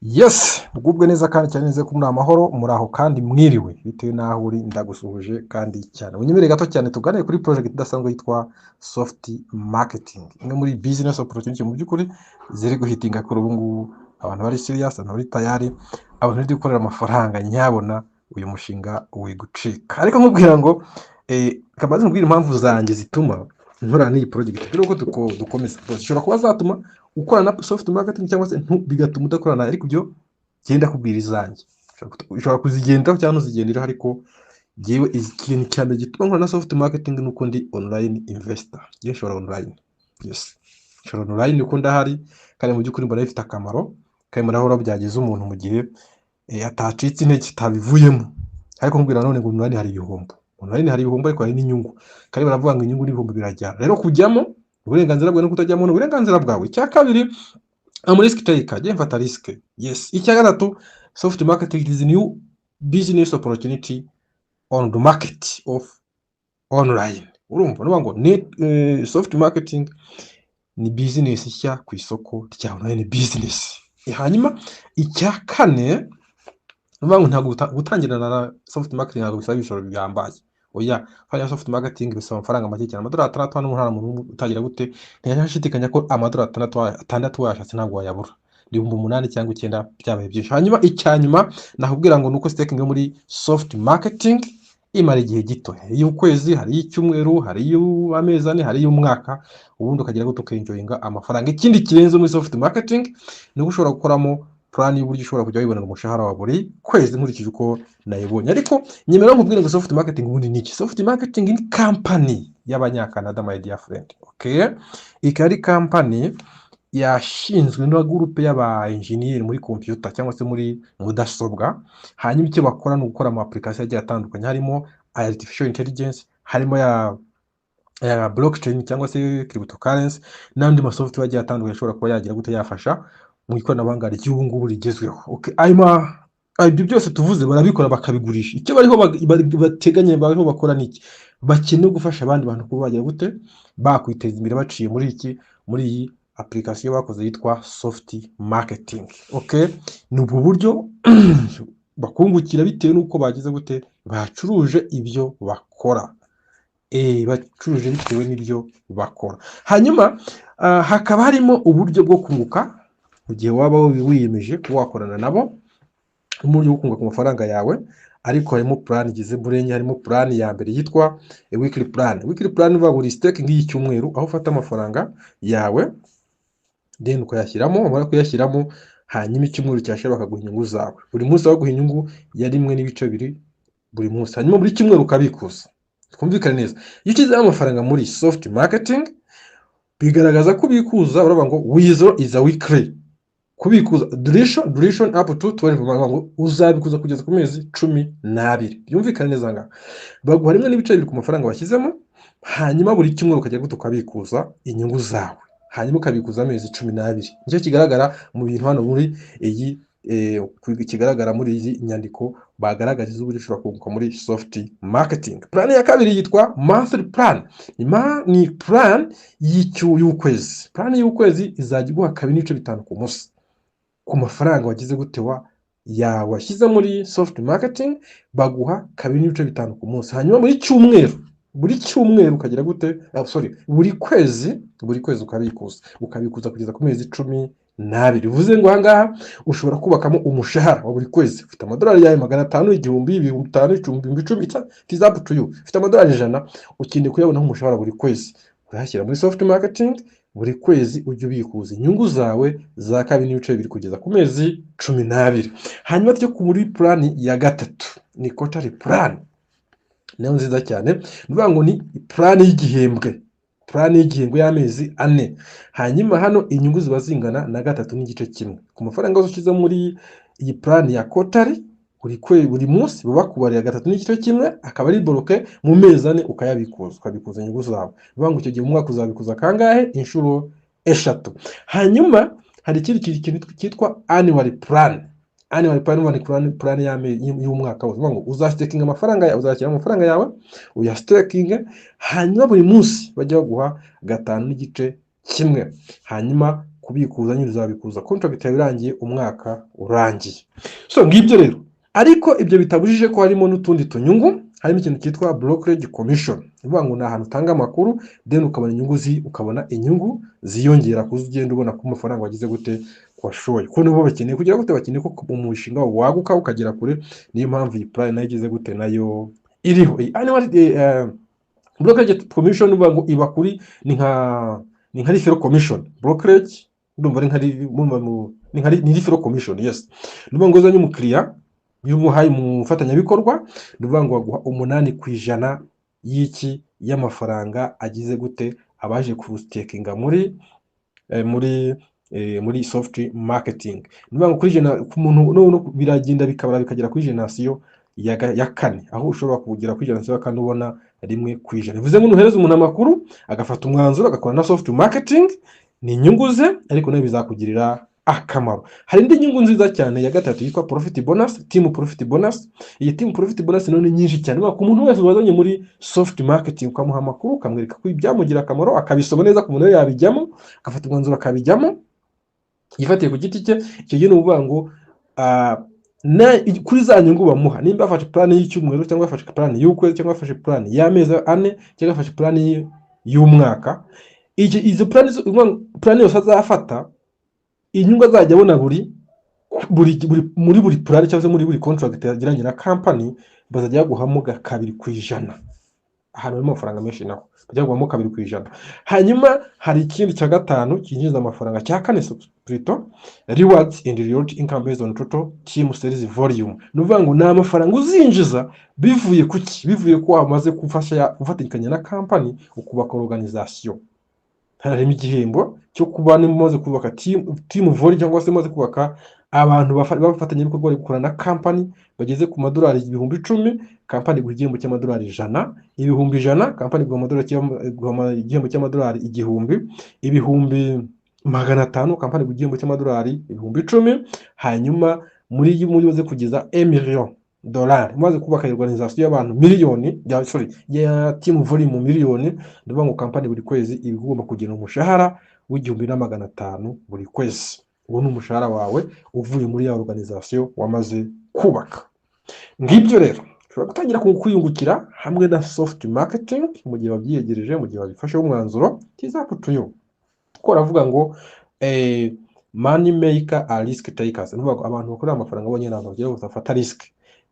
Yes, mugubwe neza kandi cyane, neza ko muri amahoro, muri aho kandi mwiriwe bitewe n'aho uri. Ndagusuhuje kandi cyane. Unyemerere gato cyane tuganire kuri project idasanzwe yitwa Soft Marketing, imwe muri business opportunity mu by'ukuri ziri guhitinga kuri ubu ngubu. Abantu bari serious, abantu bari tayari, abantu bari gukorera amafaranga, nyabona uyu mushinga wigucika. Ariko nkubwira ngo kamaze nkubwira impamvu zanjye zituma nkorana n'iyi project mbere yuko dukomeza. Zishobora kuba zatuma ukorana na Soft Marketing cyangwa se bigatuma udakorana, ariko ibyo genda kubwira izanjye. Ushobora kuzigenderaho cyangwa ntuzigenderaho, ariko jyewe ikintu cya mbere gituma nkorana na Soft Marketing ni uko ndi online investor. Njyewe nshora online, yes, nshora online uko ndahari, kandi mu by'ukuri mbona bifite akamaro, kandi mbona aho byageza umuntu mu gihe atacitse intege, atabivuyemo. Ariko nkubwira nanone ngo online hari ibihombo, online hari ibihombo, ariko hari n'inyungu, kandi baravuga ngo inyungu n'ibihombo birajyana. Rero kujyamo uburenganzira bwawe no kutajyamo ni uburenganzira bwawe. Icya kabiri, am risk taker, njye mfata risk, yes. Icya gatatu, Soft Marketing is new business opportunity on the market of online. Urumva nuvuga ngo ni Soft Marketing ni business nshya ku isoko rya online business. Hanyuma icya kane, ni ukuvuga ngo ntabwo gutangirana na Soft Marketing ntabwo bisaba ibishoro bihambaye, oya. Hariya Soft Marketing bisaba amafaranga make cyane, amadolari 6. Hano nta muntu utangira gute ntiyashidikanya ko amadolari 6 wayashatse ntabwo wayabura, 8,000 cyangwa 9 byabaye byinshi. Hanyuma icya nyuma nakubwira ngo ni uko staking yo muri Soft Marketing imara igihe gito, hari iy'ukwezi, hari iy'icyumweru, hari iy'amezi 4, hari iy'umwaka, ubundi ukagira gute, ukenjoyinga amafaranga. Ikindi kirenze muri Soft Marketing ni uko ushobora gukoramo plan y'uburyo ushobora kujya wibonera umushahara wa buri kwezi, nkurikije uko nayibonye. Ariko nyemera nkubwire ngo Soft Marketing ubundi ni iki? Soft Marketing ni company y'Abanyakanada, my dear friend, okay? Ikaba ari company yashinzwe na groupe y'aba engineer muri computer cyangwa se muri mudasobwa. Hanyuma icyo bakora ni ugukora ama application agiye atandukanye, harimo artificial intelligence, harimo ya blockchain cyangwa se cryptocurrency, n'andi ma software agiye atandukanye ashobora kuba yagira gute, yafasha mu ikoranabuhanga ry'ubu ngubu rigezweho. Okay, ayo ibyo byose tuvuze barabikora bakabigurisha. Icyo bariho bateganya, bariho bakora ni iki? Bakeneye gufasha abandi bantu kuba bagira gute, bakwiteza imbere baciye muri iki, muri iyi application bakoze yitwa Soft Marketing. Okay, ni ubu buryo bakungukira bitewe n'uko bagize gute, bacuruje ibyo bakora, bacuruje bitewe n'ibyo bakora. Hanyuma hakaba harimo uburyo bwo kunguka mu gihe waba wiyemeje kuba wakorana nabo, uburyo bwo kunguka ku mafaranga yawe. Ariko harimo plan igeze muri enye. Harimo plan ya mbere yitwa weekly plan. Weekly plan ivuga ngo ni staking y'icyumweru, aho ufata amafaranga yawe then ukayashyiramo, wamara kuyashyiramo, hanyuma icyumweru cyashira bakaguha inyungu zawe. Buri munsi baguha inyungu ya 1.2 buri munsi, hanyuma buri cyumweru ukabikuza. Twumvikane neza, iyo ushyizeho amafaranga muri Soft Marketing bigaragaza ko ubikuza. Uravuga ngo withdraw is a weekly, kubikuza duration up to 12, bavuga ngo uzabikuza kugeza ku mezi 12. Byumvikane neza, ngaha baguha 1.2 ku mafaranga washyizemo, hanyuma buri cyumweru ukajya gute, ukabikuza inyungu zawe, hanyuma ukabikuza amezi 12. Nicyo kigaragara mu bintu hano muri iyi kigaragara muri iyi nyandiko bagaragaza uburyo ushobora kunguka muri Soft Marketing. Plan ya kabiri yitwa monthly plan, ni plan y'ukwezi. Plan y'ukwezi izajya iguha 2.5 ku munsi ku mafaranga wagize gute, wa yawe washyize muri Soft Marketing. Baguha 2.5 ku munsi, hanyuma buri cyumweru, buri cyumweru ukagira gute, sorry, buri kwezi, buri kwezi ukabikuza kugeza ku mezi 12. Bivuze ngo aha ngaha ushobora kubakamo umushahara wa buri kwezi. Ufite amadolari yawe 500, 1000, 5000, 1000, 10,000, it is up to you. Ufite amadolari 100, ukeneye kuyabonaho umushahara buri kwezi, urayashyira muri Soft Marketing, buri kwezi ujye ubikuza inyungu zawe za 2.2 kugeza ku mezi 12. Hanyuma tujye muri plan ya gatatu, ni quarterly plan, nayo nziza cyane. Ni ukuvuga ngo ni plan y'igihembwe, plan y'igihembwe y'amezi 4. Hanyuma hano inyungu ziba zingana na 3.5 ku mafaranga yose ushyize muri iyi plan ya quarterly. Buri munsi baba bakubariye 3.5, akaba ari bloqué mu mezi 4, ukayabikuza, ukabikuza inyungu zawe. Ni ukuvuga ngo icyo gihe mu mwaka uzabikuza kangahe? Inshuro eshatu. Hanyuma hari ikindi kintu cyitwa annual plan. Annual plan ni plan y'umwaka wose. Ni ukuvuga ngo uzastakinga amafaranga yawe, uzashyira amafaranga yawe uyastakinge, hanyuma buri munsi bajya baguha 5.5, hanyuma ku Kubikuza nyine uzabikuza contract yawe irangiye, umwaka urangiye. So ngibyo rero, ariko ibyo bitabujije ko harimo n'utundi tunyungu. Harimo ikintu cyitwa brokerage commission, ni ukuvuga ngo ni ahantu utanga amakuru, then ukabona inyungu ziyongera kuzo ugenda ubona ku mafaranga wagize gute, washoye, kuko nibo bakeneye kugira gute, bakeneye ko umushinga wawe waguka ukagera kure. Niyo mpamvu iyi plan nayo igeze gute, nayo iriho. Iyi annual brokerage commission, uvuga ngo iba kuri ni nka referral commission. Brokerage ndumva ari nka ni nka ni referral commission, yes. Ni ukuvuga ngo uzanye umukiriya, iyo umuhaye umufatanyabikorwa, ni ukuvuga ngo baguha 8% y'iki, y'amafaranga agize gute, abaje kustakinga muri soft marketing. Ni ukuvuga ngo kuri jena ku muntu no biragenda bikabara bikagera kuri generation ya kane, aho ushobora kugera kuri generation ya kane ubona 1%. Bivuze ngo nuhereza umuntu amakuru, agafata umwanzuro, agakora na soft marketing, ni inyungu ze, ariko nawe bizakugirira akamaro. Hari indi nyungu nziza cyane ya gatatu yitwa profit bonus, team profit bonus. Iyi team profit bonus nayo ni nyinshi cyane. Ku muntu wese wazanye muri soft marketing, ukamuha amakuru, ukamwereka ko ibyamugira akamaro, akabisoma neza, ku muntu we yabijyamo, agafata umwanzuro akabijyamo yifatiye ku giti cye, icyo gihe ni ukuvuga ngo kuri za nyungu bamuha, nimba yafashe plan y'icyumweru, cyangwa yafashe plan y'ukwezi, cyangwa yafashe plan y'amezi 4, cyangwa yafashe plan y'umwaka, izo plan, plan yose azafata, inyungu azajya abona buri buri buri muri buri plan cyangwa se muri buri contract yagiranye na company, bazajya baguhamo 2%. Ahantu harimo amafaranga menshi naho bajya baguhamo 2%. Hanyuma hari ikindi cya gatanu cyinjiza amafaranga, cya kane plutôt, rewards and royalty income based on total team sales volume. Ni ukuvuga ngo ni amafaranga uzinjiza bivuye ku ki? Bivuye ko wamaze gufasha gufatikanya na company ukubaka organization. Harimo igihembo cyo kuba umaze kubaka team volume, cyangwa se umaze kubaka abantu b'abafatanyabikorwa bari gukorana na company bageze ku madolari 10,000, company iguha igihembo cy'amadolari 100. 100,000, company iguha igihembo cy'amadolari 1,000. 500,000, company iguha igihembo cy'amadolari 10,000. Hanyuma muri umaze kugeza emiliyoni dolari, umaze kubaka organization y'abantu miliyoni ya, sorry, ya team volume miliyoni, ndavuga ngo company buri kwezi iba igomba kugira umushahara w'1,500 buri kwezi. Uwo ni umushahara wawe uvuye muri ya organization wamaze kubaka. Ngibyo rero, ushobora gutangira kwiyungukira hamwe na soft marketing mu gihe wabyiyegereje, mu gihe wabifasheho umwanzuro. Tizakutuyo kuko baravuga ngo money maker are risk takers. Ni ukuvuga ngo abantu bakorera amafaranga bonyine ni abantu bagira ngo bafata risk.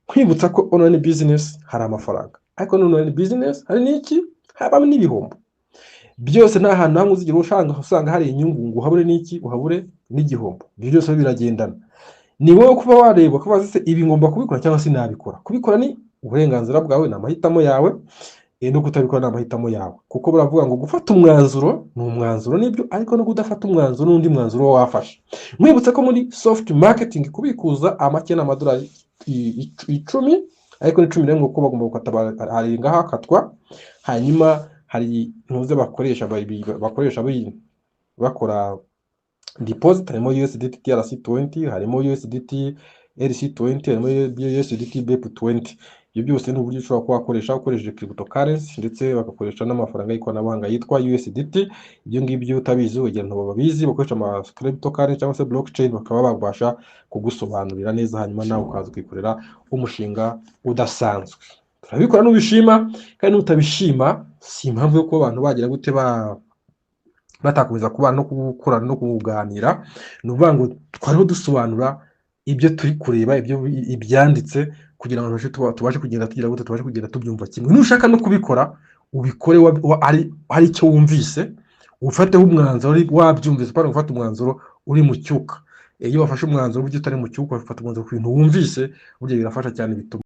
Nkwibutsa ko online business hari amafaranga, ariko online business hari n'iki, habamo n'ibihombo. Byose nta hantu hamwe uzigera usanga hari inyungu ngo uhabure n'iki, uhabure n'igihombo. Ibyo byose biragendana. Ni wowe kuba wareba kuba se ibi ngomba kubikora cyangwa se nabikora. Kubikora ni uburenganzira bwawe, ni amahitamo yawe, no kutabikora ni amahitamo yawe, kuko baravuga ngo gufata umwanzuro ni umwanzuro nibyo, ariko no kudafata umwanzuro n'undi mwanzuro uba wafashe. Nkwibutsa ko muri soft marketing kubikuza amake ni amadolari 10, ariko ni 11 kuko bagomba gukata, hari hakatwa. Hanyuma hari ntuze bakoresha bakora deposit, harimo USDT TRC20, harimo USDT LC20, harimo USDT BEP20. Ibyo byose ni uburyo ushobora kuba wakoresha ukoresheje cryptocurrency, ndetse bagakoresha n'amafaranga y'ikoranabuhanga yitwa USDT. Ibyo ngibyo utabizi wegera abantu babizi bakoresha ama cryptocurrency cyangwa se blockchain, bakaba babasha kugusobanurira neza, hanyuma nawe ukaza ukikorera umushinga udasanzwe. Turabikora nubishima, kandi nutabishima si impamvu yo kuba abantu bagira gute, ba batakomeza kubana no gukorana no kuganira. Ni ukuvuga ngo twariho dusobanura ibyo turi kureba, ibyo ibyanditse, kugira ngo tubashe kugenda tugira gute, tubashe kugenda tubyumva kimwe. Nushaka no kubikora, ubikore hari icyo wumvise, ufateho umwanzuro wabyumvise, upana gufata umwanzuro uri mu cyuka. Iyo wafashe umwanzuro burya utari mu cyuka, ufata umwanzuro ku bintu wumvise, burya birafasha cyane, bituma